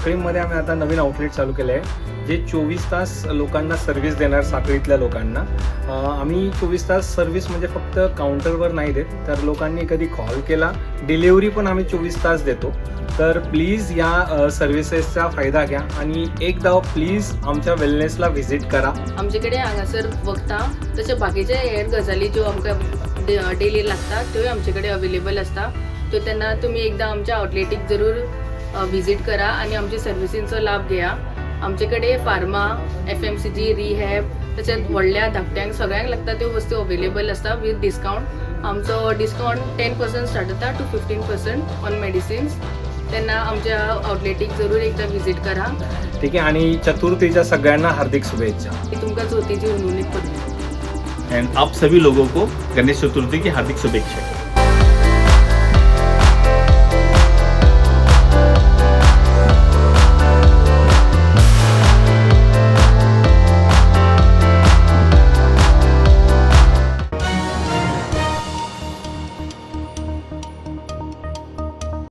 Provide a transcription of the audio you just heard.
साखळीमध्ये आम्ही आता नवीन आउटलेट चालू केलं आहे, जे 24 तास लोकांना सर्व्हिस देणार, साखळीतल्या लोकांना. आम्ही 24 तास सर्व्हिस म्हणजे फक्त काउंटरवर नाही देत, तर लोकांनी कधी कॉल केला, डिलिव्हरी पण आम्ही 24 तास देतो. तर प्लीज या सर्व्हिसेसचा फायदा घ्या आणि एकदा प्लीज आमच्या वेलनेसला व्हिजिट करा. आमचे कडेन हांगासर वखदां तशें बाकीचे हेर गजाली ज्यो आमकां डेली लागता, त्योय आमचे कडेन अवेलेबल आसता. सो तेन्ना तुमी एकदां आमच्या आउटलेटीक जरूर विजीट करा आनी आमच्या सर्विसींचो लाभ घेया. आमचे कडेन फार्मा, एफएमसीजी, रिहॅब, तशेंच व्हडल्या धाकट्यांक सगळ्यांक लागता त्यो वस्तू अवेलेबल आसता विथ डिस्कावंट. आमचो डिस्कावंट 10% स्टार्ट जाता टू 15% ऑन मेडिसिन्स. तेन्ना आमच्या आउटलेटीक जरूर एकदां विजीट करा. ठीक आहे, आणि चतुर्थीच्या सगळ्यांना हार्दिक शुभेच्छा. तुमकां चवथीची हुनहुनीत परबीं. एंड आप सभी लोगों को गणेश चतुर्थी की हार्दिक शुभेच्छा.